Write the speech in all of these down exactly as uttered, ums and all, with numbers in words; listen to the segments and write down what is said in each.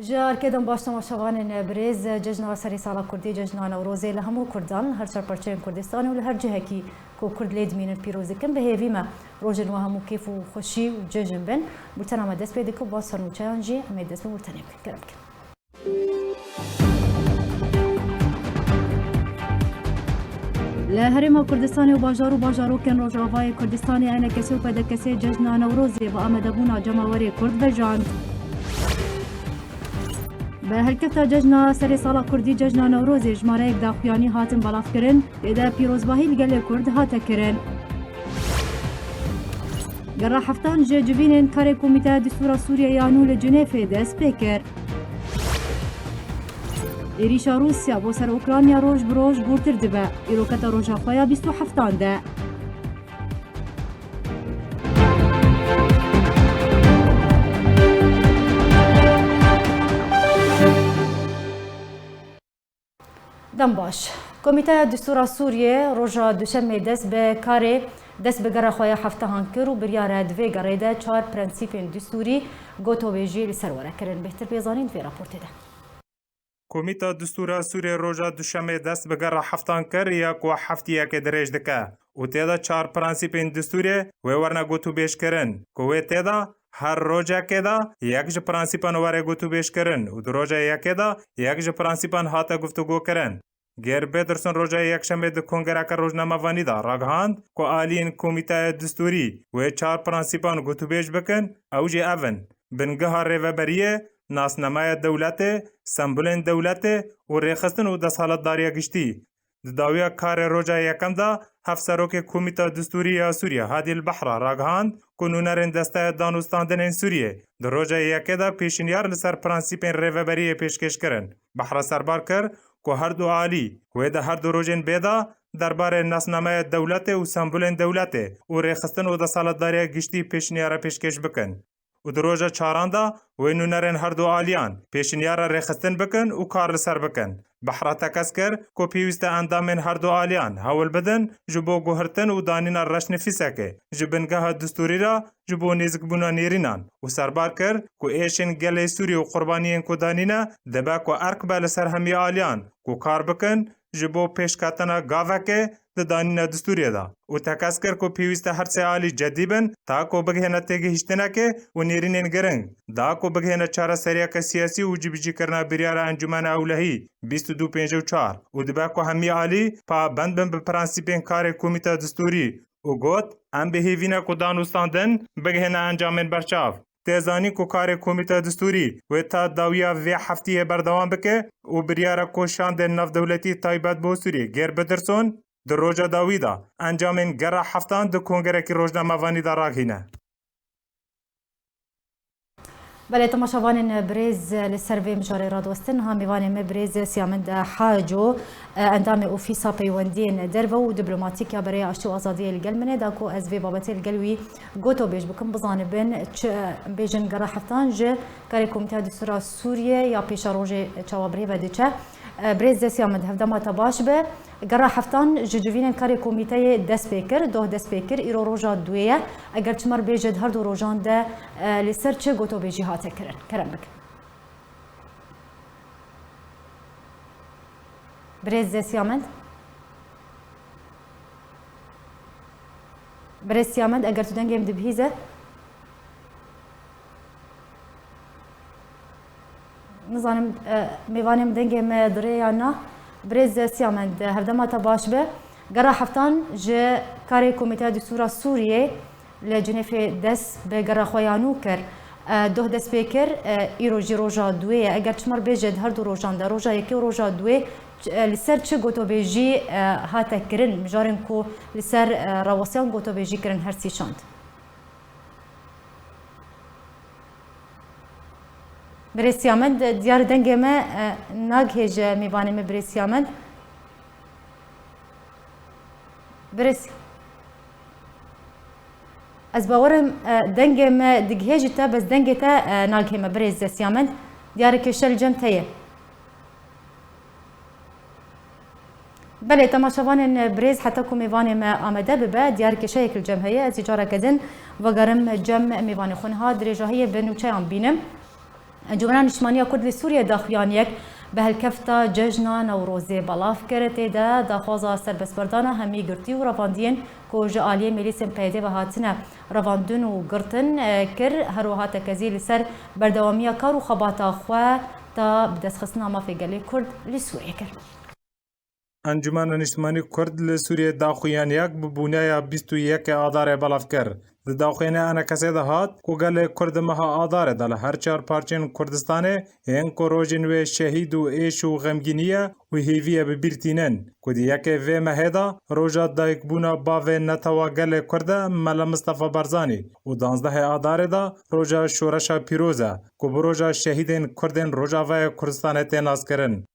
Ji arke dem baş temaşevanên birêz, cejna serê sala Kurdî, cejna Newrozê li hemû Kurdan, her çar parçeyên Kurdistanê û li her cihekî ku Kurd lê dimînin pîroz dikin. Bi hêvî me rojên we hemû kêf û xweşî û cejn bin. Bultena me dest pê dike û ba ser nûçeyan jî em ê dest bi bultenê bikin. Kerem bikin. Li Herêma Kurdistanê û bajar û bajarokên Rojavayê Kurdistanê enekesê û pedekesê cejna Newrozê bi amadebûna cemawerê Kurd vejand. Bi helkefta cejna serê sala Kurdî cejna Newrozê jimareyek daxuyanî hatin belavkirin, tê de pîrozbahî li gelê Kurd hate kirin. Gera heftan ji civînên karê Komîteya Distûra Sûriyê ya nû li Cinêfê dest pê kir. Êrîşa Rûsya bo ser Ukrayna roj bi roj gûrtir dibe. Îro kete roja xwe ya bîst û heftan de. Dem baş. Komîteya Distûra Sûriyê roja Duşemê dest bi karê, dest bi gera xwe ya heftehan kir û biryar e di vê gerê de çar prensîpên distûrî gotobêjiyê li ser were kirin. Bêhtir pê zanîn di vê raportê de. Komîta Distûra Sûriyê roja Duşemê dest bi gera heftan kir ya ku heftiyekê dirêj dike û tê de çar prensîpên distûrê wê werine gotûbêjkirin ku wê tê de her rojekê de yek ji prensîpan were gotûbêjkirin û di roja yekê de yek ji prensîpan hate guftûgokirin. Geir Pedersen roja Yekşemê di kongereke rojnamevanî de ragihand ku aliyên Komîteya Distûrî wê çar prensîpan gotûbêj bikin, ew jî ev in: bingeha rêveberiyê, nasnameya dewletê, sembolên dewletê û rêxistin û desthilatdariya giştî. Di dawiya karê roja yekem de Hevserokê Komîta Distûrî ya Sûriyê Hadî El Behra ragihand ku nûnerên Desteya Danûstandinên Sûriyê di roja yekê de pêşinyar li ser prensîpên rêveberiyê pêşkêş kirin. Behra serbar kir ku her du alî wê di her du rojên bê de derbarê nasnameya dewletê û sembolên dewletê û rêxistin û desthilatdariya giştî pêşniyara pêşkêş bikin. Û di roja çaran de wê nûnerên her du aliyan pêşinyara rêxistin bikin û kar li ser bikin. Behra tekez kir ku pêwîst e endamên her du aliyan hewl bidin ji bo guhertin û danîna reşnivîsekê ji bingeha distûrî re ji bo nêzikbûna nêrînan û serbar kir ku êşên gelê Sûrî û qurbaniyên ku danîne dibe ku erk be li ser hemî aliyan ku kar bikin ji bo pêşketina gavekê di danîna distûrê de û tekez kir ku pêwîst e her sê alî cedî bin ta ku bigihêne têgihiştinekê û nêrînên giring, da ku bigihêne çareseriyeke siyasî û cîbicîkirina biryara Encûmena Ewlehî bîst û du pêncî û çar û dibe ku hemî alî pabend bin bi prensîpên karê Komîta Distûrî û got, em bi hêvî ne ku danûstandin bigihêne encamên berçav. Tê zanîn ku karê Komîta Distûrî wê ta dawiya vê heftiyê berdewam bike û biryara ku şandên navdewletî taybet bo Sûriyê Geir Pedersen di roja dawî de encamên gera heftan di kongerekî rojnamevanî de ragihîne. Belê, temaşevanên birêz, li ser vê mijarê radiwestin, niha mêvanê me birêz Siyamend Haco, endamê Ofîsa Peywendiyên Derve û Diplomatîk ya Bereya Aştî û Azadiyê li gel min e, da ku ez vê babetê li gel wî gotobêj bikim, bizanibin çi, bêjin gera heftan ji karê Komîteya Distûra Sûriyê ya pêşerojê çawa bi rê ve diçe. Birêz Siyamend, hevdema te baş be. Gera heftan ji civînên karê komîteyê dest pê kir, doh dest pê kir, îro roja duyê ye. Eger çi me re bêje di her du rojan de, e, li ser çi gotobêjî hate kirin? Kerem bike. Birêz Siyamend? Birêz Siyamend, eger tu dengê min dibihîze. Nizanim, e, mêvanê min dengê me dirê yan na. Birêz Siyamend, hevdema te baş be. Gera heftan ji karê Komîteya Distûra Sûriyê li Cinêfê dest bi gera xwe ya nû kir. E, doh dest pê kir, e, îro jî roja duwê ye. Eger çi me re bêje di her du rojan de, roja yekê û roja duwê, ç-, e, li ser çi gotobêjî, e, hate kirin? Mijarên ku li ser, e, rawestiyan gotobêjî kirin her sî çand. Birêz Siyamend, diyar dengê me, e, nagihêje mêvanê me Birêz Siyamend. Birêz, ez bawerim, e, dengê me digihêjî te, bes dengê te, e, nagihê me Birêz Siyamend. Diyar e kêşe li cem te ye. Belê, temaşevanên birêz, heta ku mêvanê me amade bibe, diyar kêşeyek li cem heye. Ez jî careke din vegerim cem mêvanê xwe. Niha dirêjahiyê bi nûçeyan bînim. Encûmena Niştimanî ya Kurd li Sûriyê daxuyaniyek bi helkefta Cejna Newrozê belav kir. Tê de daxwaza serbestberdana hemî girtî û revandiyên ku ji aliyê mîlîsên P Y D ve hatine revandin û girtin, e, kir. Her wiha tekezî li ser berdewamiya kar û xebata xwe ta bi destxistina mafê gelê Kurd li Sûriyê kir. Encûmena Niştimanî Kurd li Sûriyê daxuyaniyek bi bûneya bîst û yekê Adarê belav kir. Di daxuyaniya ENKSê de hat ku gelê Kurd di meha Adarê de li her çar parçeyên Kurdistanê yên ku rojên wê şehîd û êş û xemgînî ye û hêvî ye bi bîr tînin, ku di yekê vê mehê de roja dayikbûna bavê netewa gelê Kurd e, Mela Mistefa Barzanî, û danzdehê Adarê de roja şoreşa pîroz e, ku bi roja şehîdên Kurdên Rojavayê Kurdistanê tê naskirin.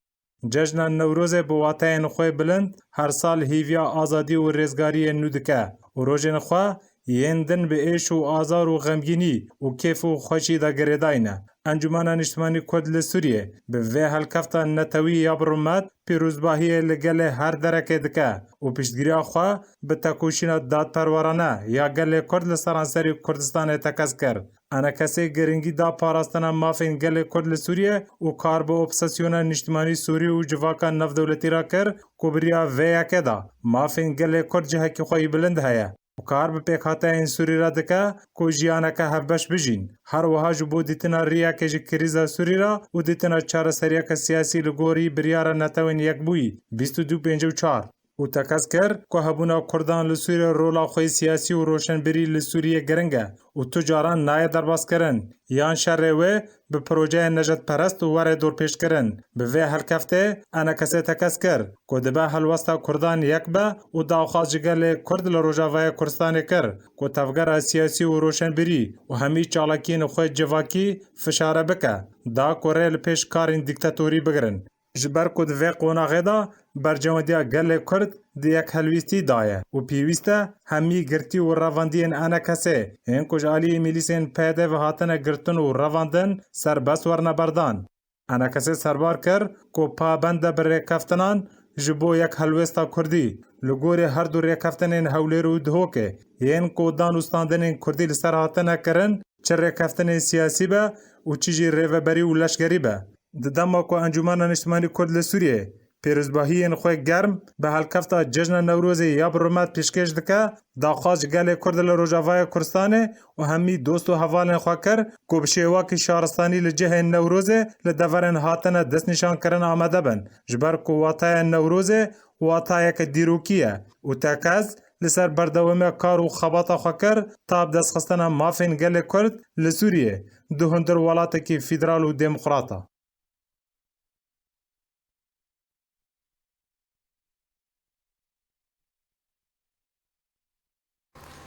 Cejna Newrozê bi wateyên xwe bilind her sal hîviya azadî û rêzgariyê nû dike û rojên xwe yên din bi êş û azar û xemgînî û kêf û xweşî de girêdayî ne. Encûmena Niştimanî Kurd li Sûriyê bi vê helkefta netewî ya bi rûmet pîrozbahiyê li gelê her derekê dike û piştgiriya xwe bi tekoşîna dadperwerane ya gelê Kurd li seranserî Kurdistanê tekez kir. ENKSê girîngî da parastina mafên gelê Kurd li Sûriyê û kar bi opsesyona niştimanî Sûrî û civaka navdewletî re kir ku bi riya vê yekê de mafên gelê Kurd cihekî xwe yî bilind heye û kar bi pêkhateyên Sûrî re dike ku jiyaneke hevbeş bijîn. Her wiha ji bo dîtina riyekê ji krîza Sûrî re û dîtina çareseriyeke siyasî li gorî biryara Netewên Yekbûyî bîst û du pêncî û çar û tekez kir ku hebûna Kurdan li Sûriyê rola xwe yê siyasî û roşenbîrî li Sûriyê giring e û tu caran nayê derbazkirin yan şerê wê bi projeyên nejadperest û were dorpêçkirin. Bi vê helkeftê ENKSê tekez kir ku dibe helwesta Kurdan yek be û daxwaz ji gelê Kurd li Rojavayê Kurdistanê kir ku tevgera siyasî û roşenbîrî û hemî çalakiyên xwe civakî fişare bike, da ku rê li pêş karên dîktatorî bigirin. Ji ber ku di vê qonaxê de berjewendiya gelê Kurd di yekhelwîstî de ye û pêwîst e hemî girtî û revandiyên ENKSê, yên ku ji aliyê mîlîsên P Y D ve hatine girtin û revandin, serbest werine berdan. ENKSê serbar kir ku pabend e bi rêkeftinan ji bo yekhelwêsta Kurdî. Li gorî her du rêkeftinên Hewlêr û Dihokê, yên ku dan û standinên Kurdî li ser hatine kirin, çi rêkeftinên siyasî be û çi jî rêveberî û leşkerî be. Di dema ku Encûmena Niştimanî Kurd li Sûriyê pîrozbahiyên xwe germ bi helkefta Cejna Newrozê ya bi rûmet pêşkêş dike, daxwaz ji gelê Kurd li Rojavayê Kurdistanê û hemî dost û hevalên xwe kir ku bi şêwakî şaristanî li cihên Newrozê li deverên hatine destnîşankirin amade bin, ji ber ku wataya Newrozê watayeke dîrokî ye û tekez li ser berdewamiya kar û xebata xwe kir ta bi destxistina mafên gelê Kurd li Sûriyê di hundir welatekî federal û demokrat e.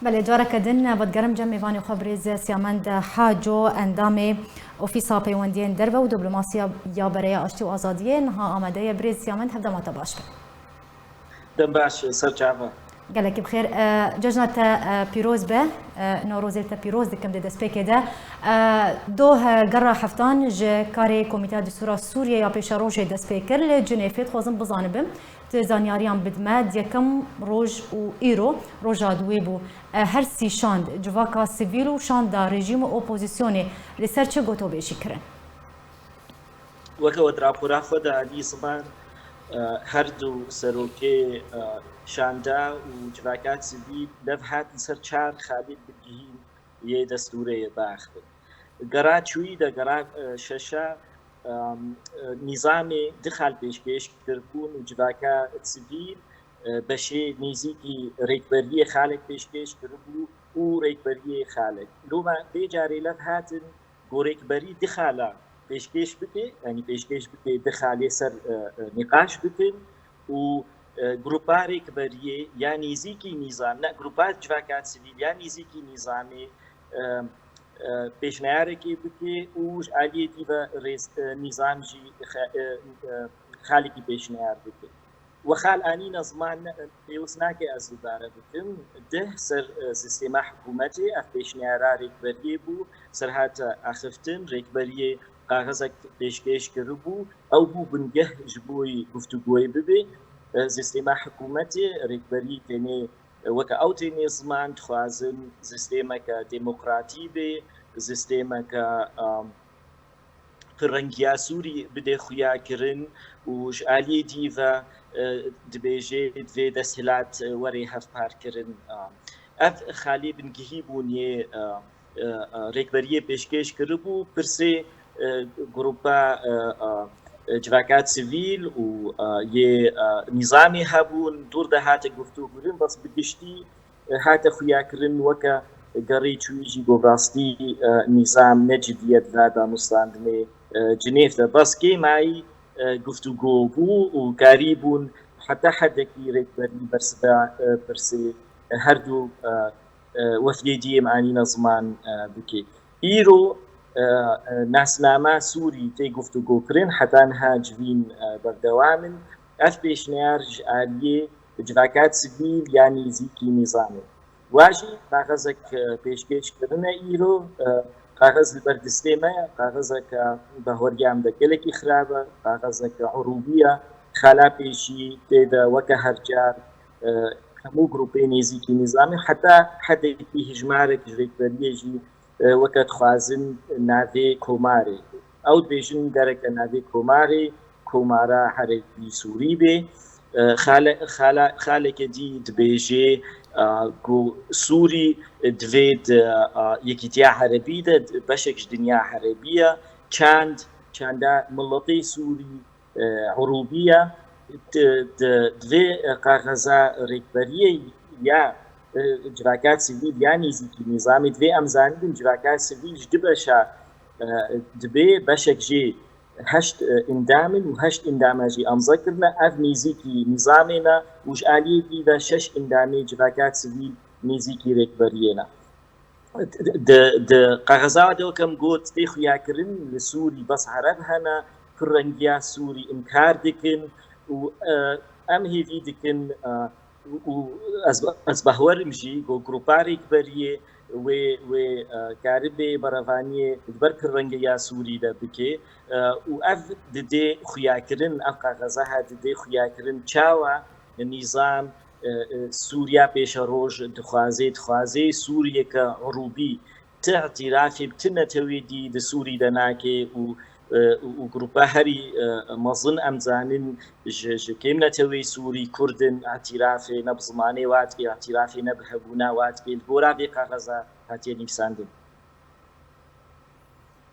Belê, careke din vedigerim cem mêvanê xwe birêz Siyamend Haco, endamê Ofîsa Peywendiyên Derve û Diplomasiya ya Bereya Aştî û Azadiyê. Niha amade ye. Birêz Siyamend, hevdema te baş be. Dem baş, ser çava. Gelekî bi xêr. E, cejna te, e, pîroz be. E, Newrozê te pîroz dikim di destpêkê de. E, doh, e, gerra heftan ji karê Komîteya Destûra Sûriyê ya Pêşerojê dest pê kir. Li Cinêfê dixwazim bizanibim, tu zanyariyan bidme, di yekem roj û îro roja duwê bû. E, her sî şand, civaka sivîl û şanda rejîm û opozisyonê li ser çi gotobêjî kirin? Weke we di rapora xwe de anî ziman, e, her du serokê, e, şanda û civaka sivîl lev hatin ser çar xalê bingehîn yê destûrê ye biaxivin. Gera çûyî de, gera, e, şeşa, e, e, nîzamê du xal pêşkêş kiribûn û civaka sivîl, e, beşê nêzîkî rêkberiyê xalek pêşkêş kiribû û rêkberiyê xalek. Loma vê carê lev hatin ku rêkberî du xala pêşkêş bike, yanî pêşkêş bike du xalê ser, e, e, nîqaş bikin û, e, grupa rêkberiyê ya nêzîkî nîzam, ne, grupa civaka sivîl ya nêzîkî nîzamê, e, e, pêşneyarekê bike û ji aliyê dî ve rêz, e, nîzam jî xe-, e, e, xalekî pêşneyar bike. We xal anîne ziman, ne, pêwist nake ez dubare bikim. Deh ser, e, sîstema hikûmetê ev pêşniyara rêkberiyê bû, ser hate axiftin, rêkberiyê kaxizek pêşkêş kiribû, ew bû bingeh ji bo yî guftûgoyê bibe. E, sîstema hikûmetê, rêkberî tenê, e, weke ew tênê ziman, dixwazin sîstemeke demokratî be, sîstemeke, e, pirrengiya Sûrî bide xuyakirin û ji aliyê dî ve, e, dibêje divê desthilat, e, were hevparkirin. E, ev xalê bingehî bûn yê, e, e, e, rêkberiyê pêşkêş kiribû, pirsê, e, grupa, e, e, e, civaka sivîl û, e, yê, e, nîzamê hebûn, dûr de hate guftû kirin, bes bi giştî, e, hate xuyakirin weke gerî çûyî jî got rastî, e, nîzam ne cidiyet da danûstandinê, e, Cinêv de. Bes kêmayî, e, guftûgo bû û karîbûn heta hedekî rêkberî bersiva, e, pirsê, e, her du, e, e, wefdê dî em anîne ziman, e, bike. Îro, e, e, nasnama Sûrî tê guftûgokirin, heta niha civîn, e, berdewam in. Ev pêşniyar ji aliyê civaka sivîl ya nêzîkî nîzamê. Wa jî kaxezek, e, pêşkêş kirine îro, e, kaxez li ber distê me ye, kaxezeke bahweriya em de gelekî xirab e, kaxezeke urûbî ye, xala pêşî tê de weke her car, e, hemû grûpê nêzîkî nîzamê, heta hedekî hijmarek ji rêkberiyê jî, e, weke dixwazin navê komarê. Ew dibêjin gereke navê komarê, Komara Erebî Sûrî bê. E, xale-, xala-, xaleke dî dibêje, e, ku Sûrî divê di, e, Yekîtiya Erebî de, di beşek ji dinya Erebî ye. Çand, çanda miletê Sûrî, e, urûbî ye. Di, di, divê, e, kaxeza rêkberiyê ya, e, civaka sivîl ya nêzîkî nîzamê, divê em zanibin civaka sivîl ji du beşa, e, dibê, beşek jê heşt, e, endam in û heşt endama jî amze kirine. Ev nêzîkî nîzamê ne û ji aliyê dî ve şeş endamê civaka sivîl nêzîkî rêkberiyê ne. Di, di kaxeza de weke em got tê xuyakirin li Sûrî bes Ereb hene, pirrengiya Sûrî inkar dikin û, e, em hêvî dikin, e, û ez, ez bahwerim jî ku grupa rêkberiyê wê, wê, e, karibe berevaniyê li ber pirrengiya Sûrî de bike, e, û ev didê xuyakirin, ev kaxeza ha didê xuyakirin çawa nîzam, e, e, Sûriya pêşeroj dixwaze, dixwaze Sûriyeke urûbî, ti îtîrafê bi ti netewê dî di Sûrî de nake û, e, û, û grupa herî, e, mezin em zanin ji, ji kêm netewê Sûrî Kurd in, îtîrafê ne bi zimanê wa dike, îtîrafê ne bi hebûna wa dike, li gora vê kaxeza hatiye nivîsandin.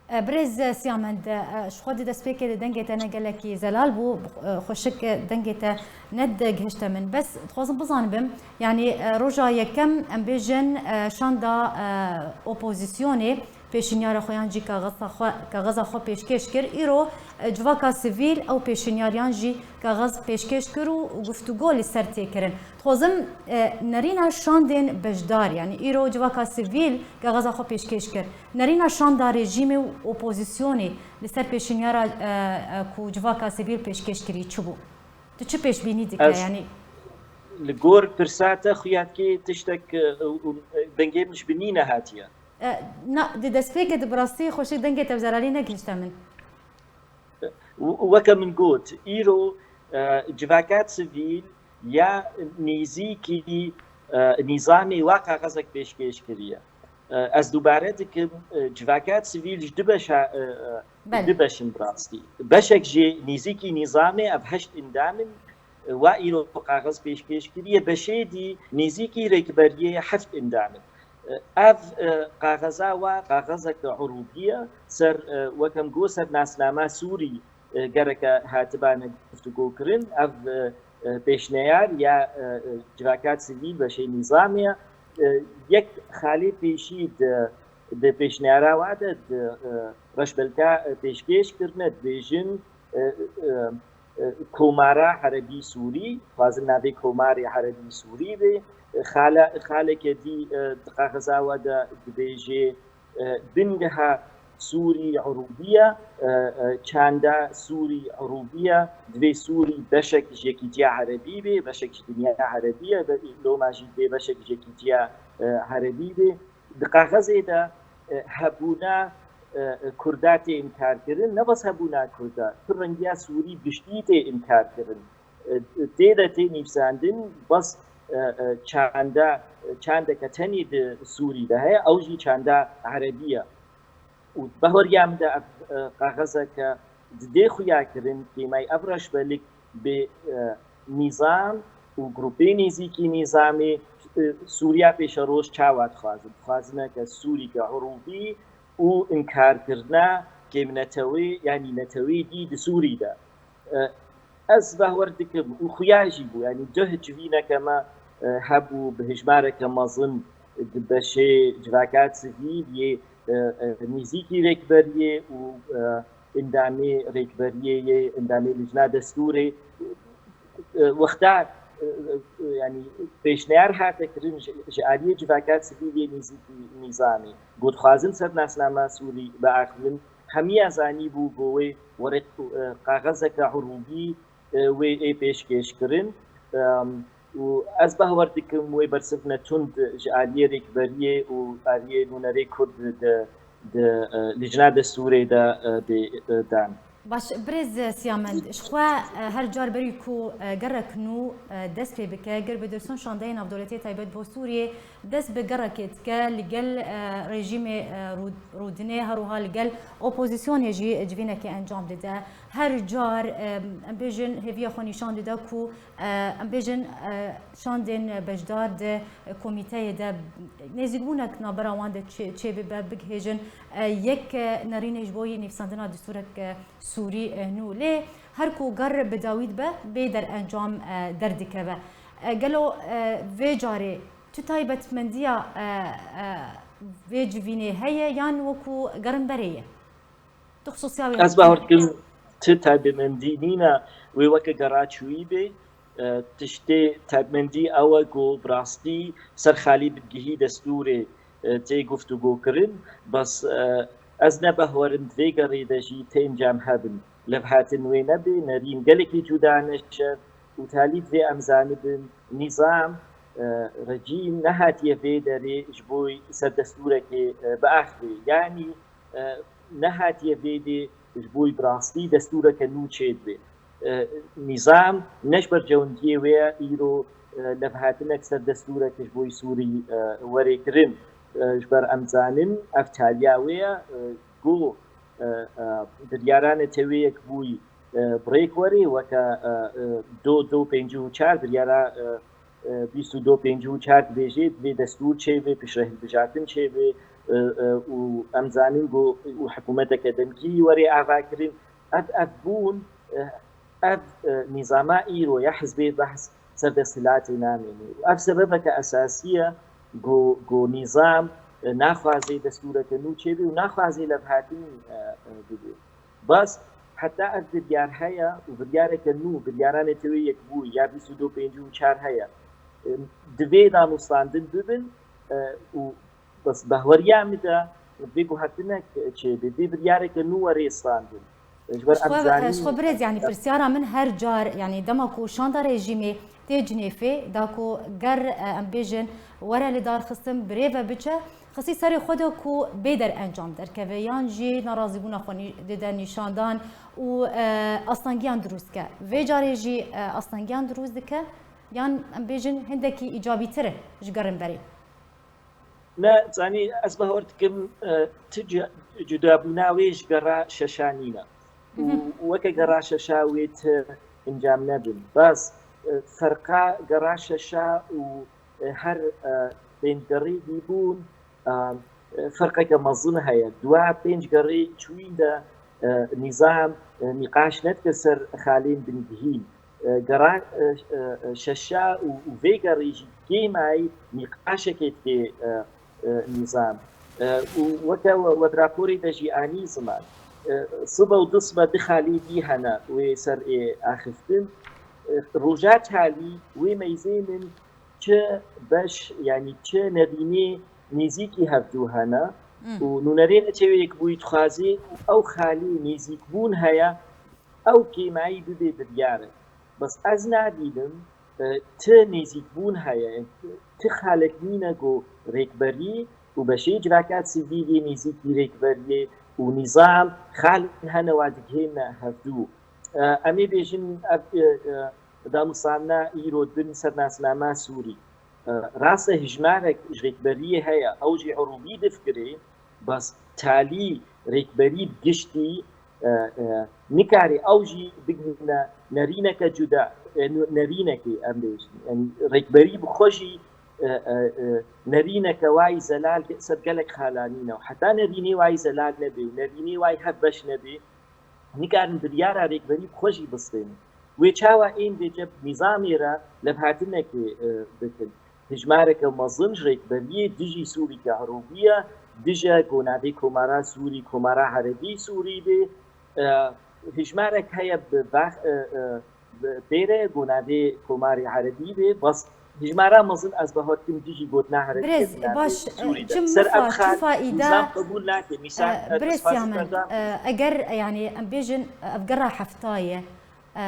E, birêz Siyamend, e, ji xwe di destpêkê de dengê te ne gelekî zelal bû, e, xweşik, e, dengê te nedigihişte min. Bes dixwazim bizanibim, yanî, e, roja yekem, em bêjin, e, şanda, e, opozisyonê pêşinyara xwe yan jî kaxeza xwe, kaxeza xwe pêşkêş kir. Îro, e, civaka sivîl ew pêşinyariyan jî kaxez pêşkêş kir û guftûgo li ser tê kirin. Dixwazim, e, nerîna şandên beşdar, yanî îro civaka sivîl kaxeza xwe pêşkêş kir. Nerîna şanda rejîmê û opozisyonê li ser pêşinyara, e, e, ku civaka sivîl pêşkêş kirî çi bû? Tu çi pêşbînî dike? Ez yanî li gor pirsa te xuya dikê tiştek, e, û, û dengê min ji binî nehatiye. E, na, di destpêkê de bi rastî xweşik dengê te bi zelalî negihişte min. Û, û weke min got, îro, e, civaka sivîl ya nêzîkî, e, nîzamê wa kaxezek pêşkêş kiriye. E, ez dubare dikim, e, civaka sivîl ji du beşa, e, e, Belê. Du beş in bi rastî. Beşek jê nêzîkî nîzamê, ev heşt endam in, e, wa îro kaxez pêşkêş kiriye, beşê dî nêzîkî rêkberiyê heft endam in. E, ev, e, kaxeza wa kaxezeke urûbî ye, ser, e, weke em got, ser nasnama Sûrî, e, gereke hatibane guftûgo kirin. Ev, e, e, pêşneyar ya, e, e, civaka sivîl beşê nîzamê ye. E, yek xalê pêşî di, di pêşneyara wa de di, e, reşbelka, e, pêşkêş kirine, dibêjin, e, e, e, Komara Erebî Sûrî, dixwazin navê Komarê Erebî Sûrî bê. E, xale-, xaleke dî, e, di kaxeza wa de dibêje, e, bingeha Sûrî urûbî ye, e, e, çanda Sûrî urûbî ye, divê Sûrî beşek ji Yekîtiya Erebî bê, beşek ji dinya Erebî ye, be-, loma jî divê beşek ji Yekîtiya, e, Erebî bê. Di kaxezê de, e, hebûna, e, e, Kurda tê inkarkirin, ne bes hebûna Kurda, pirrengiya Sûrî giştî tê inkarkirin. E, tê de tê nivîsandin, bes, e, e, çanda, çandeke tenê di Sûrî de heye, ew jî çanda Erebî ye. û behweriya min de ev, e, kaxezeke didê xuya kirin, kêmayî ev reşbelik bi, e, nîzam û grûpê nêzîkî nîzamê, e, Sûriya pêşeroj çawa dixwazin? Dixwazine ke Sûrî ke urûbî û inkarkirina kêmnetewê, yanî netewê dî di Sûrî de. E, ez behwer dikim û xuya jî bû, yanî cih civîneke me, e, hebû bi hejmareke mezin di beşê civaka sivîl yê, e, e, nêzîkî rêkberiyê û, e, endamê rêkberiyê yê, endamê lijna destûrê. E, wexta, e, e, yanî pêşniyar hate kirin ji, ji aliyê civaka sivîl yê nêzîkî nîzamê. Got, dixwazin ser nasnama Sûrî biaxivin. Hemiya zanîbû ku wê werek, e, kaxezeke urûbî, e, wê ê pêşkêş kirin. Em, û ez behwer dikim wê bersivne tund ji aliyê rêkberiyê û aliyê nûnerê Kurd di, di, e, lijna destûrê de, e, bê, e, dan. Baş, birêz Siyamend, ji xwe, e, her car berî ku, e, gerek nû, e, dest pê bike, ger bi derson şandeyê navdewletiyê taybet bo Sûriyê dest bi gerekê dike, li gel, e, rejîmê, e, rû-, rûdinê, her wiha li gel opozisyonê jî civînekê encam dide. Her car, e, em bêjin, hêviya xwe nîşan dide ku, e, em bêjin, e, şandên beşdar di komîteyê de nêzîkbûnek navbera wan de çê-, çêbibe, bigihêjin, e, yek, e, nerînê ji bo yê nivîsandina destûrek, e, Sûrî, e, nû. Lê her ku ger bi dawî dibe, bê derencam, e, derdikeve. E, gelo, e, vê carê tu taybetmendiya, e, e, vê civînê heye yan wekû gerimberê ye? Tu xisûsiya wê... Ez bawer dikim ti taybetmendî nîne, wê weke gera çûyî bê. E, tiştê taybetmendî ew e ku bi rastî ser xalî bingehî destûrê, e, tê guftûgokirin. Bes, e, ez ne behwerim di vê gerê de jî tê encam hebin. Levhatin wê nebê, nerîn gelekî cuda neşe û talî divê em zanibin nîzam, e, rejîm nehatiye vê derê ji bo ser destûrekê, e, biaxivê. Yanî, e, nehatiye vê dê ji bo bi rastî destûreke nû çêdibe. E, nîzam ne ji ber cewndiyê wê ye îro, e, levhatinek ser destûreke ji bo Sûrî, e, were kirin. E, ji ber em zanin ev taliya wê ye, e, ku, e, e, biryara Netewê Yekbûyî, e, bi rêk were weke, e, e, do do pêncî û çar, biryara, e, e, bîst û do pêncî û çar dibêje, divê destûr çêbe, piştre hilbijartin çêbe, e, e, û em zanin ku û hikûmeteke demkî were avakirin. Ev, ev bûn, e, ev, e, nîzama îro ya hizbê behs ser desthilatê namêne. Û ev sebebeke esasî ye ku, ku nîzam, e, naxwaze destûreke nû çêbe û naxwaze levhatinî, e, e, bibe. Bas, heta ev biryar heye û biryareke nû, biryara Netewê Yekbûyî ya bîst û du pêncî û çar heye, e, divê danûstandin bibin, e, û bas behweriya min de vê guhertinek çêbe, vê biryareke nû were standin. Ji ber Ji em xwe, zanîn ji xwe birêz, yanî pirsiyara min her car, yanî dema ku şanda rejîmê tê cinêfê, da ku ger, e, em bêjin, were li dar xistin, birêve biçe, xistî serê xwe de ku bê derencam derkeve, yan jî narazîbûna xwe nî-, dide nîşandan û, e, astengiyan dirûst ke. Vê carê jî, e, astengiyan dirûst dike, yan em bêjin hindekî îcabîtir e ji gerimberê? Ne, zanî, ez bawer dikim, e, ti ci-, cudabûna wê ji gera şeşa nîne. Û Mhm. weke gera şeşa wê ti encam nebin. Bas, e, ferqa gera şeşa û, e, her, e, pêncgerê dîbûn, e, e, ferqeke mezin heye. Dua pêncgerê çûyîn de, e, nîzam, e, nîqaş nedike ser xalên bingehîn. E, gera, e, e, e, şeşa û, û vê gerê jî kêmayî nîqaşekê dike, e, e, nîzam. E, û weke we, we di raporê de jî anî ziman, e, sibe û du sibe du xalê dî hene wê ser ê axiftin. E, roja talî wê meyzênin çi beş, yanî çi nerînê nêzîkî hevdû hene. Hmm. Û nûnerê Netewê Yekbûyî dixwazê ku ew xalê nêzîkbûn heye, ew kêmayî bibe biryarek. Bes ez nadînim, e, ti nêzîkbûn heye, ti xalek nîne ku rêkberî û beşê civaka sivîlê nêzîkî rêkberiyê û nîzam xalên hene wa digihêne hevdû. E, em ê bêjin ev, e, e, danûstandina îro dibin ser nasnama Sûrî. E, rast e hijmarek ji rêkberiyê heye, ew jî urûbî difikirê, bes talî, Rêkberî bi giştî, e, e, nikare ew jî bigihîne nerîneke cuda, e, nu-, nerînekê em bêjin. Yanî rêkberî bi xwe jî, e, e, e, nerîneke wayî zelal ge-, ser gelek xalanî ne. Û heta nerînê wayî zelal nebe û nerînê wayî hevbeş nebe, nikarin biryara rêkberî bi xwe jî bistênin. Wê çawa ên vêce bi nîzamê re levhatinekê, e, bikin? Hijmareke mezin ji rêkberiyê dijî Sûrî ke herûbûye, dije ku navê Komara Sûrî, Komara Erebî Sûrî bê. E, hijmarek heye bi vax-, e, e, bi pêre ku navê Komarê Erebî bê. Bas hijmara mezin ez bawer dikim dijî gotina Erebî Birêz, bi navê baş, e, Sûrî de. Ser ev xal nîzam qebûl nake. Mîsal, e, e, birêz Siyamen, e, eger, yanî, em bêjin, e, ev gerra hefta ye, e,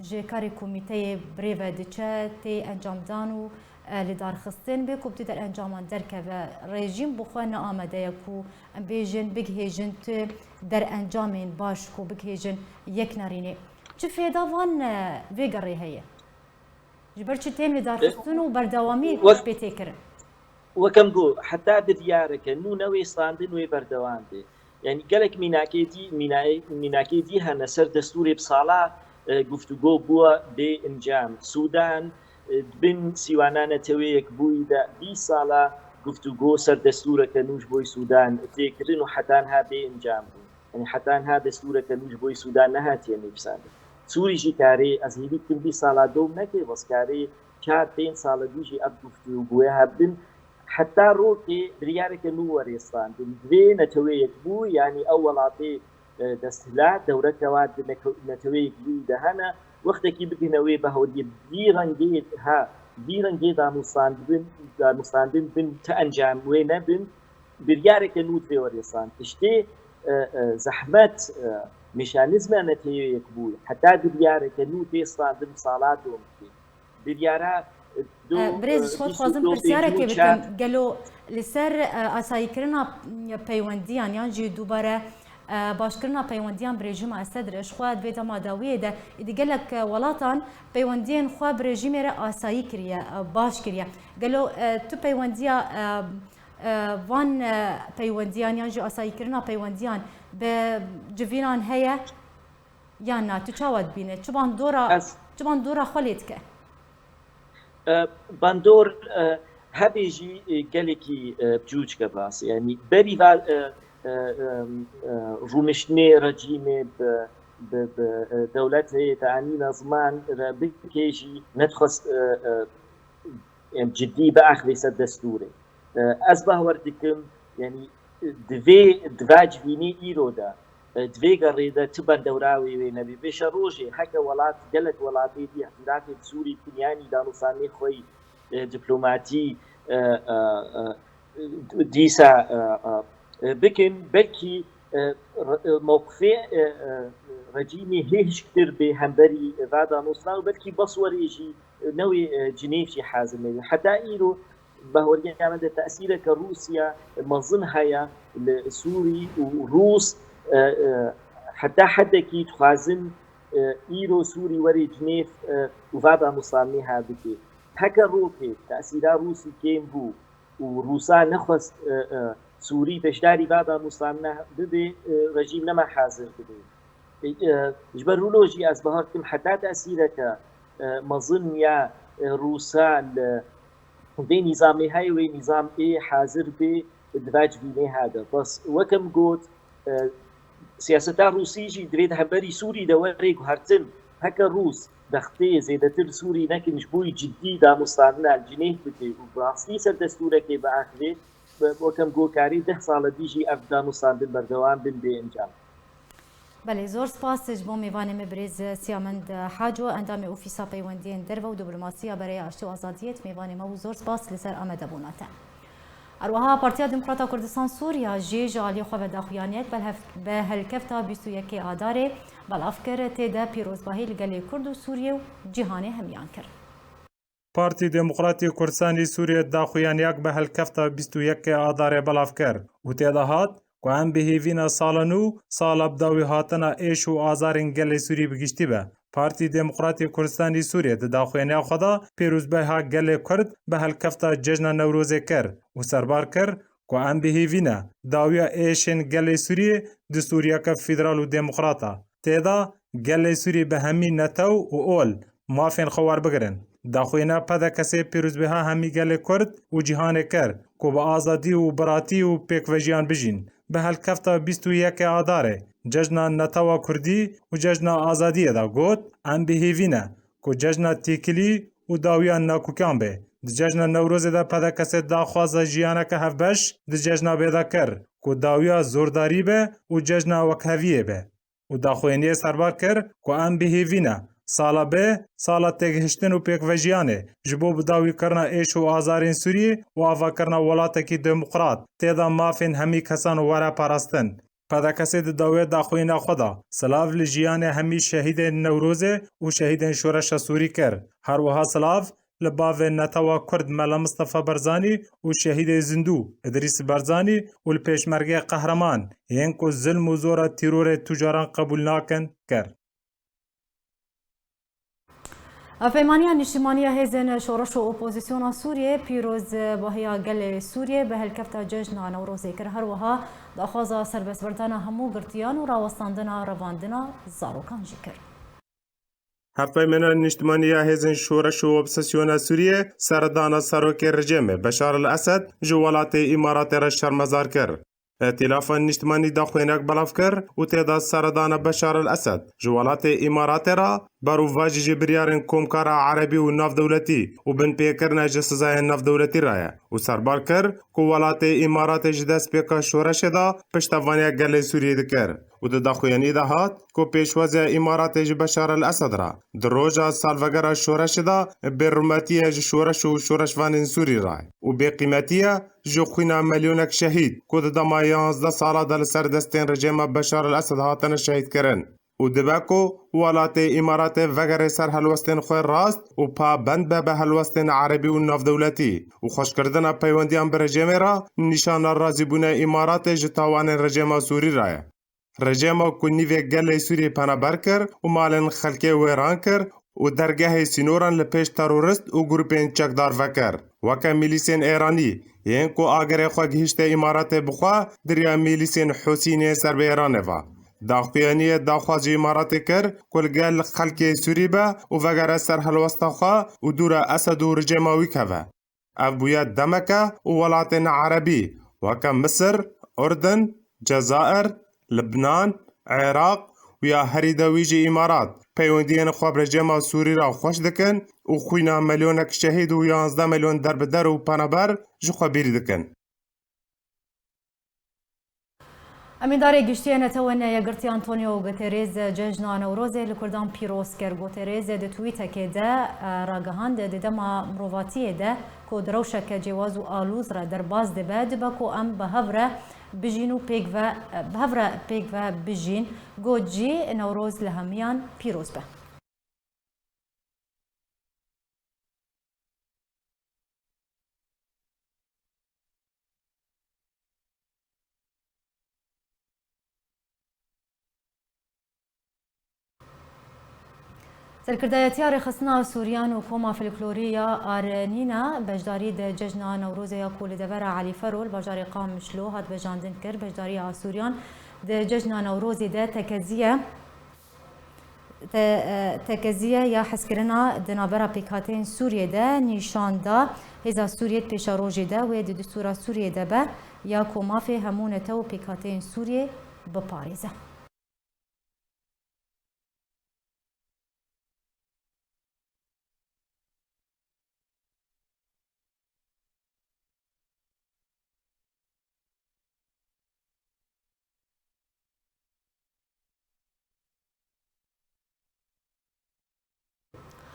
ji karê komîteyê birê ve diçe, tê encamdan û, e, lidarxistin bê ku bi tu derencaman derkeve. Rejîm bi xwe ne amade ye ku em bêjin bigihêjin tu derencamên baş ku bigihêjin yek nerînê. Çi fêda van, e, vê gerê heye? Ji ber çi tên lidarxistin û berdewamî pê tê kirin? Wek em got, heta biryareke nû newê standin wê berdewam bê. Yanî gelek mînakê dî, mînayê-, mînakê dî hene ser destûrê bi sala, e, guftûgo bûye bê encam. Sûdan, e, di bin sîwana Netewê Yekbûyî de bîst sala guftûgo ser destûreke nû ji bo Sûdan tê kirin û heta niha bê encam bû. Yanî heta niha destûreke nû ji bo Sûdan nehatiye nivîsandin. Sûrî jî karê, ez hêvî dikim bîst sala dom neke, bes karê çar pênc sala dî jî ev guftûgoya hebin. Heta rokê biryareke nû were standin. Divê Netewê Yekbûyî, yanî ew welatê, e, desthilat, dewreke wa di neke-, Netewê Yekbûyî de hene, wextekî bigihine wê baweriyê, vî rengê ha, vî rengê danûstandin, danûstandin bin, ti encam wê nebin, biryareke nû divê were standin. Tiştê, e, e, zehmet, e, mekanîzma Netewê Yekbûyî, heta biryareke nû tê standin sala dom dikê. Biryara, e, do-, e, birêz, ji xwe dixwazim pirsiyarekê bikim. Gelo li ser, e, asayîkirina peywendiyan yan jî dubare, e, başkirina peywendiyan bi rejîma Esed re, ji xwe di vê dema dawiyê de êdî gelek, e, welatan peywendiyên xwe bi rejîmê re asayî kiriye, e, baş kiriye. Gelo, e, tu peywendiya, e, e, van, e, peywendiyan yan jî asayîkirina peywendiyan bi civînan heye? Yan na, tu çawa dibîne? Çi bandora, Ez çi bandora xwe lê dike? E, bandor, e, hebê jî, e, gelekî, e, biçûçke bas. Yanî berî va, e, e, e, e, rûniştinê rejîmê bi, bi, bi, e, dewletê te anîna ziman re bike jî nedixwest, e, e, em cidî biaxivê ser destûrê. E, ez bawer dikim, yanî, e, divê, diva civînê îro de, e, divê gerê de ti bandora wê wê nebî. Vêşa rojê heke welat, gelek welatê dî îhtilatê bi Sûrî bikin, yanî danûstandinê xwe yî, e, diplomatî, e, e, e, dîsa, e, e, e, bikin, belkî, e, re-, e, mewqifê, e, e, rejîmê hê hişktir bê hemberî va danûstana û belkî bes werê jî newê, e, Cinêv jî hazir nebî. Heta îro bahweriya me de tesîreke Rûsya mezin heye li Sûrî û Rûs, e, e, heta hedekî dixwazin, e, îro Sûrî werê Cinêv, e, û va danûstandinê ha bike. Heke rokê tesîra Rûsî kêm bû û Rûsa nexwest, e, e, Sûrî beşdarî va danûstandina bibe, e, rejîm nema hazir dibe. E, e, ji ber wilo jî ez bawer dikim heta tesîreke, e, mezin ya, e, Rûsa li vê nîzamê heye, wê nîzam ê hazir bê di va civînê ha de. Bes wek em got, e, siyaseta Rûsî jî divê di hemberî Sûrî de were guhertin. Heke Rûs dextê zêdetir Sûrî nekin ji bo yî cidî danûstandina li Cinêv bike û bi rastî ser destûrekê biaxivê, wek em got karî deh sala dî jî ev danûstandin berdewam bin bê encam. Belê, zor spas ji bo mêvanê me birêz Siyamend Haco, endamê Ofîsa Peywendiyên Derve û Diplomasiya Bereya Aştî û Azadiyê, mêvanê me bû. Zor spas li ser amadebûna te. Her wiha Partiya Demokrata Kurdistan Sûriya jî ji aliyê xwe ve daxuyaniyek belhev-, bi helkefta bîst û yekê Adarê belav kir, tê de pîrozbahî li gelê Kurd û Sûriyê û cîhanê hemiyan kir. Partî Demokratî Kurdistanî Sûriyê daxuyaniyek bi helkefta bîst û yekê Adarê belav kir û tê de hat ku em bi hêvîna sala nû, sala bi dawî hatina êş û azarên gelê Sûrî bi giştî be. Partî Demokratî Kurdistanî Sûriyê di daxuyaniya xwe de pîrozbahîya gelê Kurd bi helkefta cejna Newrozê kir û serbar kir ku em bi hêvî ne dawiya êşên gelê Sûriyê di Sûriyeke federal û demokrat a. Tê de gelê Sûrî bi hemî netew û ol mafên xwe werbigirin. Daxuyana P D K S'ê pîrozbêha hemî gelê Kurd û cîhanê kir ku bi azadî û biratî û pêkvejiyan bijîn. Bi helkefta bîst û yekê Adarê cejna netewa Kurdî û cejna azadiyê de got, em bi hêvî ne ku cejna têkilî û dawiya nakûkiyan be. Di cejna Newrozê de P D K S daxwaza jiyaneke hevbeş di cejna bê de kir ku dawiya zordarî be û cejna wekheviyê be. Û daxuyaniyê serbar kir ku em bi hêvî ne sala bê sala têgihiştin û pêkvejiyanê ji bo bidawîkirina êş û azarên Sûriyê û avakirina welatekî demokrat tê de mafên hemî kesan were parastin. P D K S di dawiyê daxuyîna xwe de silav li jiyanê hemî şehîdên Newrozê û şehîdên Şoreşa Sûrî kir. Her wiha silav li bavê netewa Kurd Mela Mistefa Barzanî û şehîdê zindû Îdrîs Barzanî û li pêşmergê qehreman yên ku zilm û zora tîrorê tucaran qebûl nakin kir. Hevpeymaniya Niştimanî ya Hêzên Şoreş û Opozisyona Sûriyê pîroz bahiya gelê Sûriyê bi helkefta cejna Newrozê kir. Her wiha daxwaza serbestberdana hemû girtiyan û rawestandina revandina zarokan jî kir. Hevpeymaniya Niştimanî ya Hêzên Şoreş û Opozisyona Sûriyê seredana serokê rejîmê Beşar el Esed ji welatê Îmaratê re şermezar kir. Îtîlafa Niştimanî daxuyanek belav kir û tê de seredana Beşar el Esed ji welatê Îmaratê re berovajî ji biryarên Komkara Erebî û navdewletî û binpêkirina ji sizayên navdewletî re ye û serbar kir ku welatê Îmaratê ji destpêka şoreşê de piştevaniya gelê Sûriyê dikir û di daxuyaniyê de hat ku pêşwaziya Îmaratê ji Beşar el Esed re di roja salvegera şoreşê de bêrûmetî ye ji şoreş û şoreşvanên Sûrî re û bêqîmetî ye ji xwîna milyonek şehîd ku di dema yanzdeh sala de li ser destên rejêma Beşar el Esed hatine şehîdkirin û dibe ku welatê Îmaratê vegere ser helwestên xwe rast û pabend be bi helwestên erebî û navdewletî û xweşkirina peywendiyan bi rejêmê re nîşana razîbûna Îmaratê ji tawanên rejêma Sûrî re ye. Rejêma ku nîvê gelê Sûriyê penaber kir û malên xelkê wêran kir û dergehê sînoran li pêş terorist û grûpên çekdar vekir, weke milîsên Êranî, yên ku agirê xwe gihîşte Îmaratê bi xwe di riya milîsên Hûsînê ser bi Êranê ve. Daxuyaniyê daxwaz ji Îmaratê kir ku li gel xelkê Sûrî be û vegere ser helwesta xwe û dûra Esed û rejêma wî keve. Ev bûye demeke û welatên erebî weke Misir, Urdin, Cezayir, Libnan, Iraq û ya herî dawî jî Îmarat peywendiyên xwe bi rejêma Sûrî re xweş dikin û xwîna milyonek şehîd û yanzdeh milyon derbider û penaber ji xwe bîr dikin. Emîndarê Giştî yê Netewên Yekgirtî Antonio Guterres cejna Newrozê li Kurdan pîroz kir. Guterres di twîtekê de, e, ragihand, di dema mirovatiyê de ku di rewşeke cêwaz û alûz re derbas dibe, dibe ku em bi hev re bijîn û pêk ve, bi hev re pêk ve bijîn. Got jî, Newroz li hemiyan pîroz be. Serkirdayetiya Rêxistina Asûriyan û Koma Folklorî ya Arnîna beşdarî di cejna Newrozê ya ku li devera Elîfero li bajarê Qamişlo hat vejandin kir. Beşdariya Asûriyan di cejna Newrozê de tekeziye, te-, e, tekeziye ya hezkirina di navbera pêkhateyên Sûriyê de nîşan da. Hêza Sûriyê di pêşerojê de wê di distûra Sûriyê de be ya ku mafê hemû netew û pêkhateyên Sûriyê biparêze.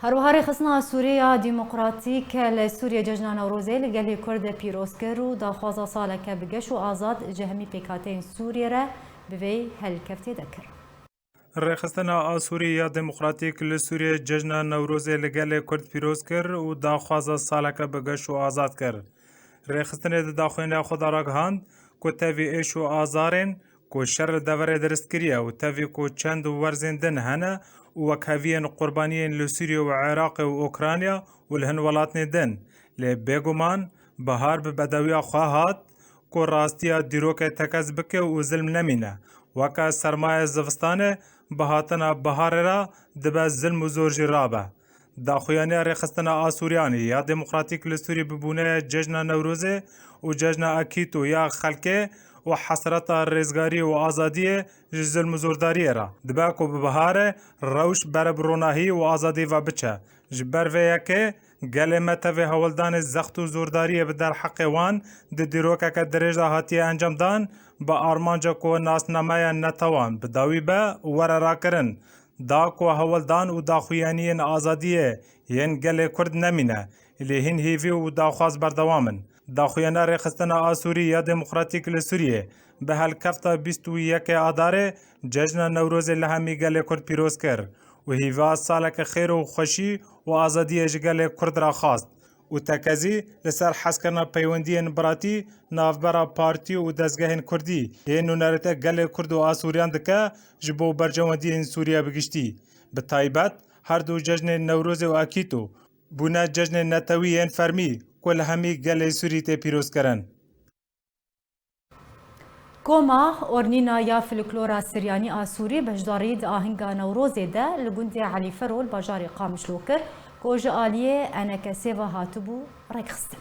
Her wiha Rêxistina Sûrî ya Demokratîk li Sûriyê cejna Newrozê li gelê Kurd pîroz kir û daxwaza saleke bi geş û azad ji hemî pêkhateyên Sûriyê re bi vê helkeftê de kir. Rêxistina Asûrî ya Demokratîk li Sûriyê cejna Newrozê li gelê Kurd pîroz kir û daxwaza saleke bi geş û azad kir. Rêxistinê di daxuyanîya xwe de ragihand ku tevî êş û azarên ku şer li deverê dirist kiriye û tevî ku çend werzên din hene û wekheviyên qurbaniyên li Sûriyê û Iraqê û Ukrayna û li hin welatnê din, lê bêguman bihar bi bedewiya xwe hat ku rastiya dîrokê tekez bike û zilm nemîne, weke sermayê zivistanê bi hatina biharê re dibe zilm û zor jî rabe. Daxuyaniya Rêxistina Asûriyanê ya Demokratîk li Sûrî bi bûneyê Cejna Newrozê û Cejna Akîto ya xelkê û hesreta rêzgariyê û azadiyê ji zilm û zordariyê re dibe ku bi biharê rewş bere bi ronahî û azadî ve biçe. Ji ber vê yekê gelê me tevê hewldanê zext û zordariyê bi derheqê wan di dîrokeke dirêj de hatiye encamdan, bi armanca ku nasnameya netewan bi dawî be û were rakirin, da ku hewldan û daxuyaniyên azadiyê yên gelê Kurd nemîne, lê hîn hêvî û daxwaz berdewam in. Daxuyana Rêxistina Asûrî ya Demokratîk li Sûriyê bi helkefta bîst û yekê Adarê Cejna Newrozê li hemî gelê Kurd pîroz kir û hîva saleke xêr û xweşî û azadiyê ji gelê Kurd re xwest û tekezî li ser hezkirina peywendiyên biratî navbera partî û dezgehên Kurdî yên nûnerate gelê Kurd û Asûriyan dike ji bo berjewendiyên Sûriye bi giştî. Bi taybet her du cejnên Newrozê û Akîto bûne cejnên netewî yên fermî ku li hemî gelê Sûrî tê pîrozkirin. Koma Ornîna ya Folklora Siryanî a Sûrî beşdarî di ahinga Newrozê de li gundê Elî Fero li bajarê Qamişlo kir, ku ji aliyê ENKSê ve hatibû rêkxistin.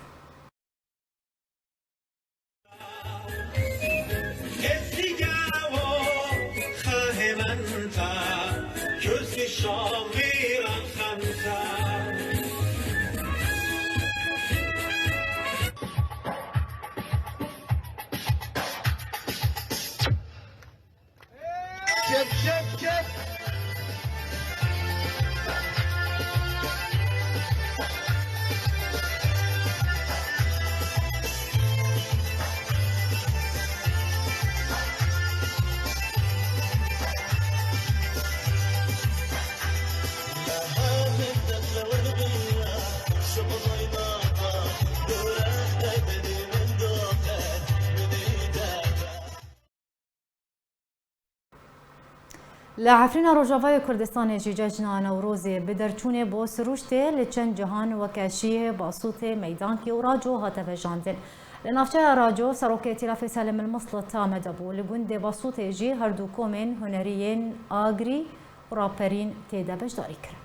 Li Efrîna Rojavayê Kurdistanê jî cejna Newrozê bi derçûnê bo sirûştê li çend cihan weke şîh, basûtê, meydankê û raco hate vejandin. Li navçeya Raco, Serokê Îtîlafê Selim El Mislit amade bû. Li gundê Basûtê jî her du komên hunerî yên Agrî û raperîn tê de beşdarî kirin.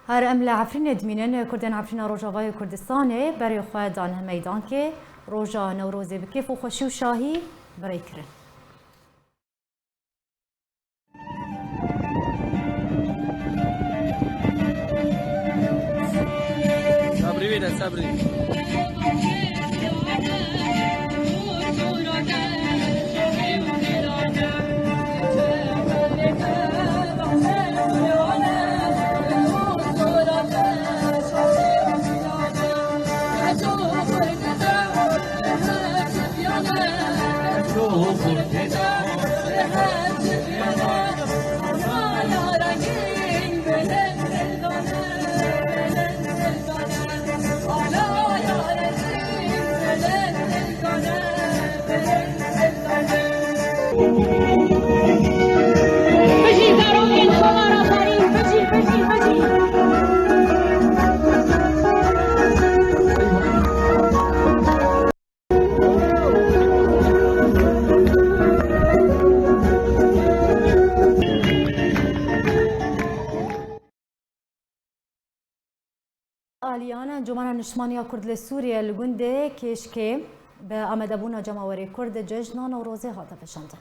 Her em li Efrînê dimînin, Kurdên Efrîna Rojavayê Kurdistanê berê xwe dane meydankê, roja Newrozê bi kêf û xweşî û şahî bi rê kirin. Sabrî wîne, sabrî. Bijî zarokên Komara Xwarî, bijî, bijî, bijî. Aliyan Encûmena Niştimaniya Kurd li Sûriyê li gundê Kêşkê bi amadebûna cemawerê Kurd cejna Newrozê hate veşandin.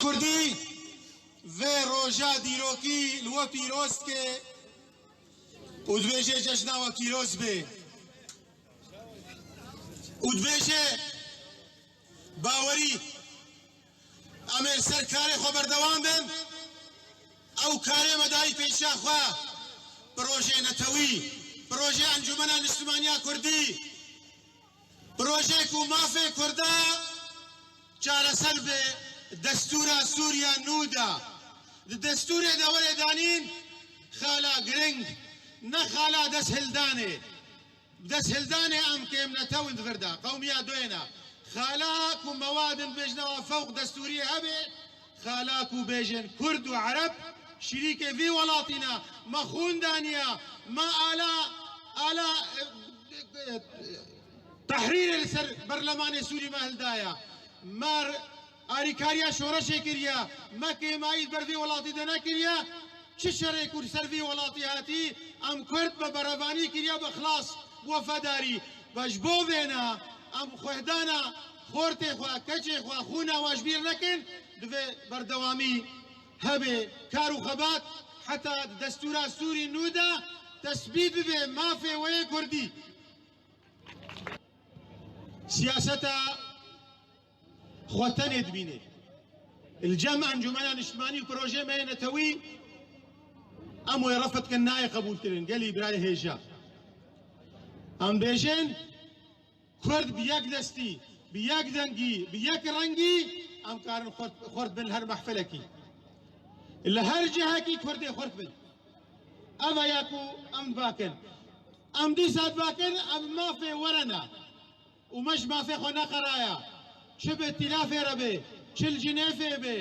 Kurdî vê roja dîrokî li we pîroz dike û dibêje cejna we pîroz be û dibêje bawerî. Em ê li ser karê xwe berdewam bin. Ew karê me dayî pêşiya xwe. Projeyê netewî, projeyê Encûmena Niştimaniya Kurdî, projeyê ku mafê Kurda çareser be, destûra Sûriya nû de. Di destûrê de were danîn xala giring, ne xala desthildanê. Bi desthildanê em kêmnetew in di vir de. Qewmiya doyê ne. Xala ku mewadin bêjnewa fewq destûriyê hebe, xala ku bêjin Kurd û Ereb şirîkê vî welatî ne. Me xûn daniya, me ala, ala, e, e, e, tehrîrê li ser berlemanê Sûrî me hildaya. Me Arîkariya şoreşê kiriye, me kêmayî ber vî welatî de nekiriye. Çi şerê ku li ser vî welatî hatî, em Kurd me berevanî kiriye bi ixlas, bi wefedarî. Ve ji bo vêna em xwehdana xortê xwe, keçê xwe, xûna we ji bîr nekin, divê berdewamî hebe kar û xebat heta di destûra Sûrî nû de tesbît bibe mafê wê Kurdî. Siyaseta xwe tenê dibîne. Li cem Encûmena Niştimanî û projeyê me yê netewî, em wê refd kin, nayê qebûlkirin. Gelî birayê hêja. Em bêjin, Kurd bi yek destî, bi yek dengî, bi yek rengî, em karin xurt, xurt bin li her mehfilekî. Li her cihekî Kurdê xurt bin. Ev e ya ku em dibakin. Em dîsa dibakin, em mafê were ne. Û me ji mafê xwe neqeraya. Çi bi îtîlafê re be, çi li Cinêfê be,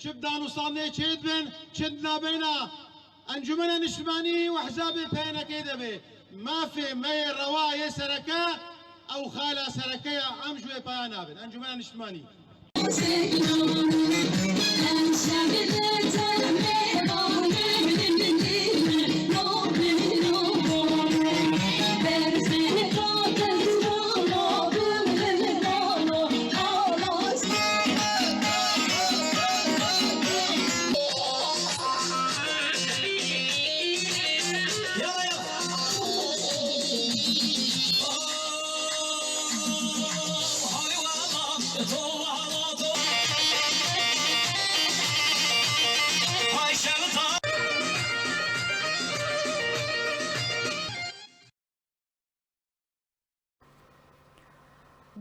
çi bi danûstandê çê dibin, çi di nabeyna Encûmena Niştimanî û Ehzabê P N K'ê de be. Mafê me yê rewa yê sereke, ew xala sereke ya, em ji wê paya nabin. Encûmena Niştimanî.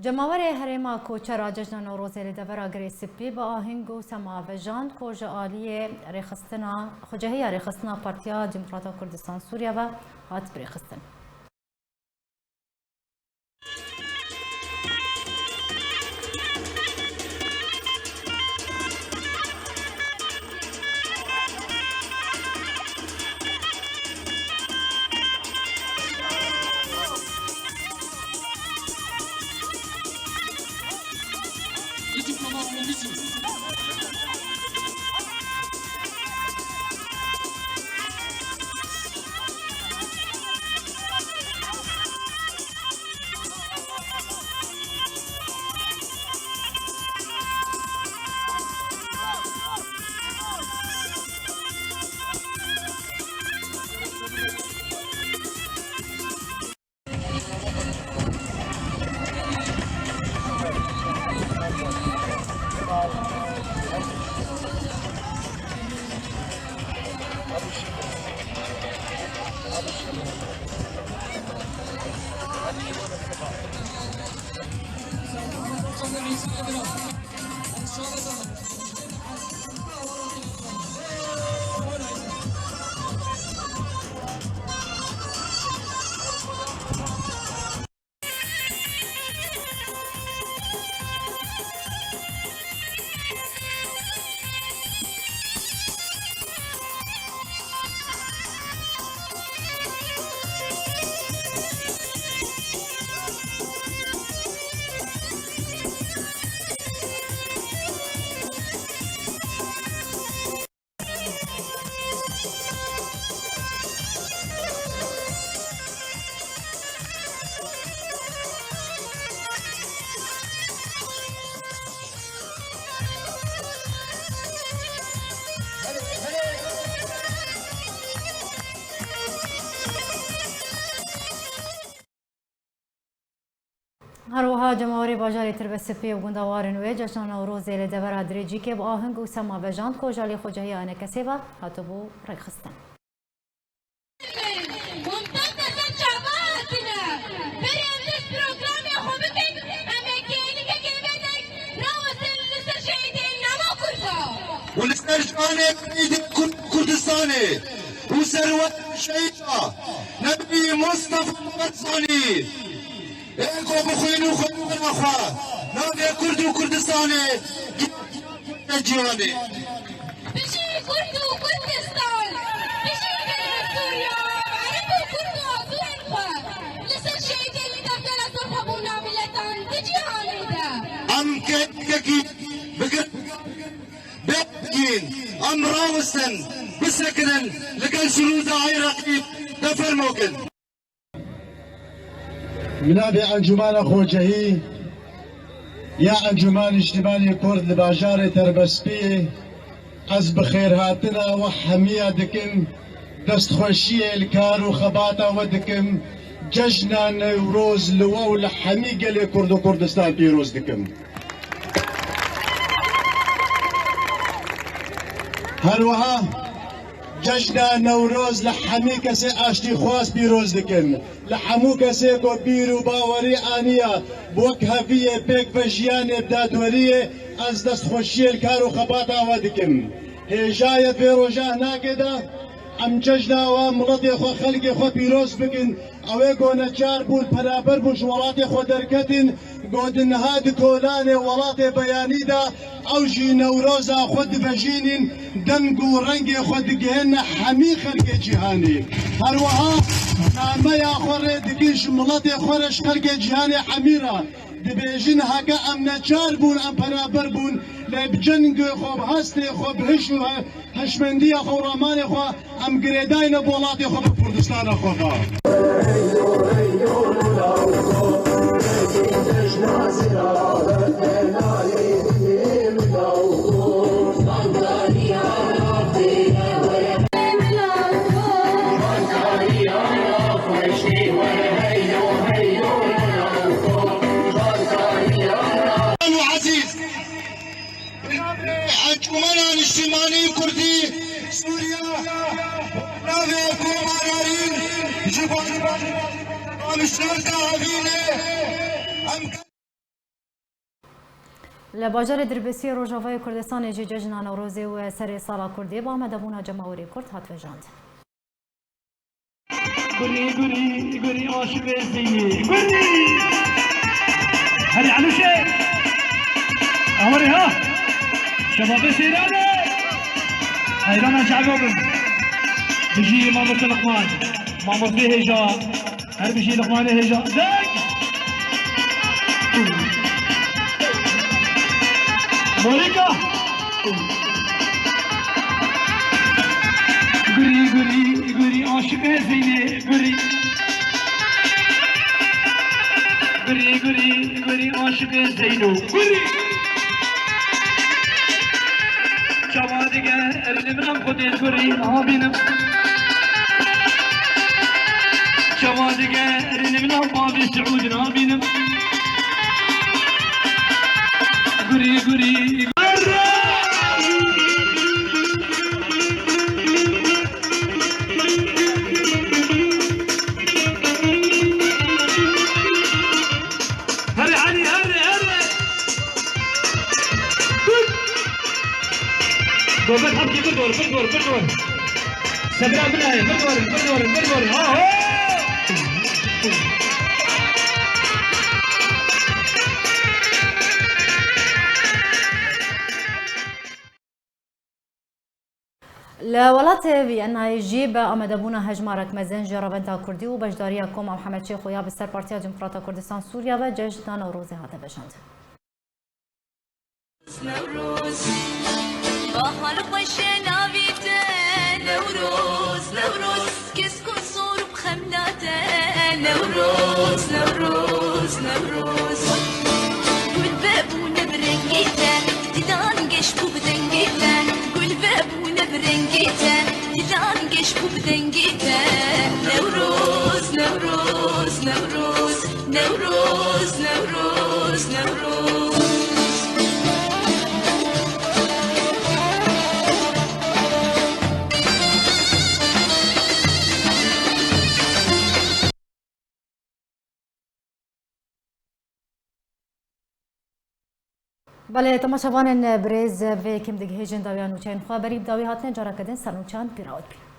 Cemawerê Herêma Koçer a Cejna Newrozê li devera Girê Spî bi ahîng û sema vejand ku ji aliyê rêxistina, xwecehiya rêxistina Partiya Demokrata Kurdistan Sûriye ve hat birêxistin. Her wiha cemawerê bajarê Tirbespê û gundewarên wê cejna Newrozê li devera Dirêcîkê bi aheng û sema vejand ku ji alî xwecehiya ENKSê ve hatibû rêkxistin. Hûn tam li ser çava hatine. Berê em dest programê xwe bikin, em ê kêlikekê vedek rawestin li ser şehîdên Nema Kurda. Û li ser şanê şehîdên Kurd û Kurdistanê û serwet şehîda Nebî Mustafa Barzanî. Ê ku bixwîn û xwendina xwe navê Kurd û Kurdistanê giya cîhanê. Bijî Kurd û Kurdistan! Bijî gelê Sûriya, Ereb û Kurd û azûyên xwe! Li ser şehîdên li devgera Surxwe bûna miletan di cîhanê de! Em kekekî bigir bêkîn, em rawestin, bisekinin, li gel şirûza Iraqî de fermo kin. Bi navê Encûmena Xwecehî ya Encûmen Niştimanî Kurd li bajarê Terbespiyê, ez bi xêrhatina we hemiya dikim, destxweşiyê li kar û xebata we dikim, cejna Newroz li we û li hemî gelê Kurd û Kurdistan pîroz dikim. Her wiha Cejna Newroz li hemî kesê aştîxwaz pîroz dikim. Li hemû kesê ku bîr û bawerî aniya bi wekheviyê pêk ve jiyanê bi dadweriyê, ez destxweşiyê li kar û xebata we dikim. Hêjayê vê roja hinakê de em cejna we, miletê xwe, xelkê xwe pîroz bikin. Ew ê ku neçar bûn, penaber bûn, ji welatê xwe derketin, ku di niha di kolanê welatê beyanî de ew jî Newroza xwe divejînin, deng û rengê xwe digihêne hemî xelkê cîhanê. Her wiha nameya xwe rê dikin ji miletê xwe re, ji xelkê cîhanê hemî re. Dibêjin, heke em neçar bûn, em penaber bûn, lê bi cengê xwe, bi hestê xwe, bi hiş û he-, hişmendiya xwe û ramanê xwe em girêdayne bi welatê xwe, bi Kurdistana xwe ve. Ezîz, Encûmena Niştimanî Kurdî Sûriye, navê Komararîn ji bo Amsterdam havîne em Li bajarê Dirbêsiyê Rojavayê Kurdistanê jî cejna Newrozê û serê sala Kurdê bi amadebûna cemawerê Kurd hat vejandin. Gurî, gurî, gurî, aşiqê Zeynê. Gurî! Herê Elûşê! Awarê ha! Şebabê Seyranê! Heyrana çago bin. Bijî mamoste Luqman. Mamoste hêja. Her bijî Luqmanê hêja. Deng! Morîka! Gurî, gurî, gurî, aşiqê Zeynê, gurî. Gurî, gurî, gurî, aşiqê Zeyno, gurî. Çawa digerînim, em xwedê gurî nabînim. Çawa digerînim, em bavê Siûd nabînim. Gurî, gurî, gurî. Herê Elî, herê, herê. Dur. Gorbet hepkî bir dor, bir dor, bir dor. Sebra min heye, bir dor, bir dor, bir dor. Ha, ho! Li welatê Vîyennayê jî bi amadebûna hejmarek mezin ji revenda kurdî û beşdariya Koma Mihemed Şêxo ya bi ser Partiya Demokrata Kurdistan Sûriye ve cejna Newrozê hate vejandin. Newroz, bahar xweş e navî te, Newroz, Newroz, kesk û sor bi xem nade, Newroz, Newroz, Newroz. Gul vebûne bi rengê te, didan geş bû bi dengê te. Gul vebûne bi rengê te, didan geş bû bi dengê te. Newroz, Newroz, Newroz, Newroz, Newroz, Newroz. Belê, temaşevanên birêz, vê yekê em digihêjin dawiya nûçeyên xwe. Berî bi dawî hatinê careke din ser nûçeyan pîra we dibînin.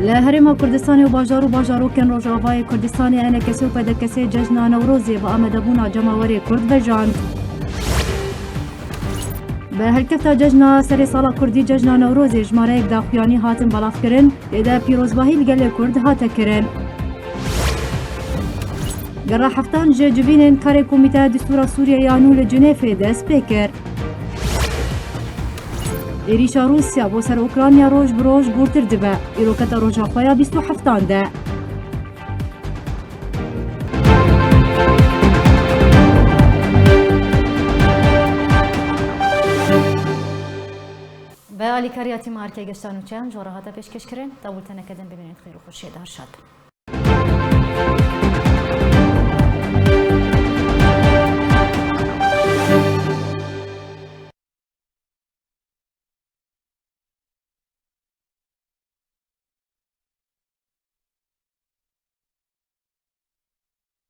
Li Herêma Kurdistanê û bajar û bajarokên Rojavayê Kurdistanê E N K S ê û P D K S ê cejna Newrozê bi amadebûna cemawerê Kurd vejand. Bi helkefta cejna serê sala Kurdî, cejna Newrozê, jimareyek daxuyanî hatin belavkirin, tê de pîrozbahî li gelê Kurd hate kirin. Gera heftan ji civînên karê Komîteya Distûra Sûriye ya nû li Cinêfê dest pê kir. Êrîşa Rûsya bo ser Ukrayna roj bi roj bortir dibe, îro kete roja xwe ya bîst û heftan de. Bi alîkariya tîma erkê geşta nûçeyan ji we re hate pêşkêşkirin. Da bulteneke din bimînin xêr û xweşiyê de, her şad bin.